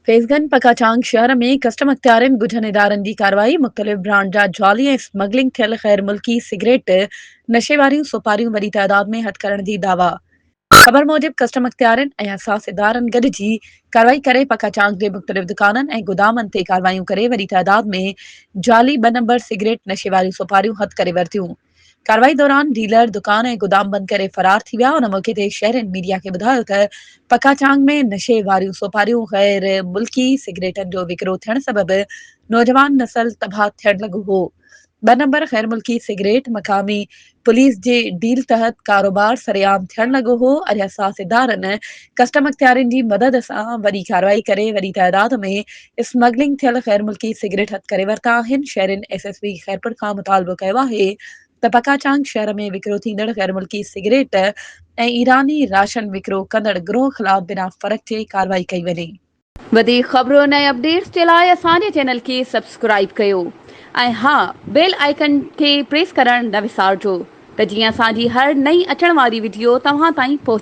فيض گنج پڪاچانگ شهر ۾ ڪسٽم اختيارين ڳجهن ادارن جي ڪارروائي، مختلف برانڊ جا جعلي ۽ اسمگلنگ ٿيل غير ملڪي سگريٽ، نشي واريون سوپاريون وڏي تعداد ۾ هٿ ڪرڻ جي دعويٰ. خبر موجب ڪسٽم اختيارين ۽ حساس ادارن گڏجي ڪارروائي ڪري پڪاچانگ جي مختلف دڪانن ۽ گودامن تي ڪارروايون ڪري وڏي تعداد ۾ جعلي ٻه نمبر سگريٽ، نشي واريون سوپاريون هٿ ڪري ورتيون. ڪارروائي دوران ڊيلر دڪان ۽ گودام بند ڪري فرار ٿي ويا. ان موقعي تي شهرين ميڊيا کي ٻڌايو ته پڪاچانگ ۾ نشي واريون سوپاريون غير ملڪي سگريٽن جو وڪرو ٿيڻ سبب نوجوان نسل تباهه ٿيڻ لڳو هو. ٻه نمبر غير ملڪي سگريٽ مقامي پوليس جي ڊيل تحت ڪاروبار سرعام ٿيڻ لڳو هو ۽ حساس ادارن ڪسٽم اختيارين جي مدد سان وڏي ڪارروائي ڪري وڏي تعداد ۾ اسمگلنگ ٿيل غير ملڪي سگريٽ هٿ ڪري ورتا آهن. شهرين ايس ايس پي خيرپور کان مطالبو ڪيو آهي ته پڪاچانگ شهر ۾ وڪرو ٿيندڙ غير ملڪي سگريٽ ۽ ايراني راشن وڪرو ڪندڙ گروهه خلاف بنا فرق جي ڪارروائي ڪئي وڃي. وڌيڪ خبرن ۽ اپڊيٽس جي لاء اسان جي چينل کي سبسڪرائيب ڪيو ۽ ها بيل آئيڪن کي پريس ڪرڻ نه وسارجو ته جيئن اسان جي هر نئين اچڻ واري وڊيو توهان تائين پهچي.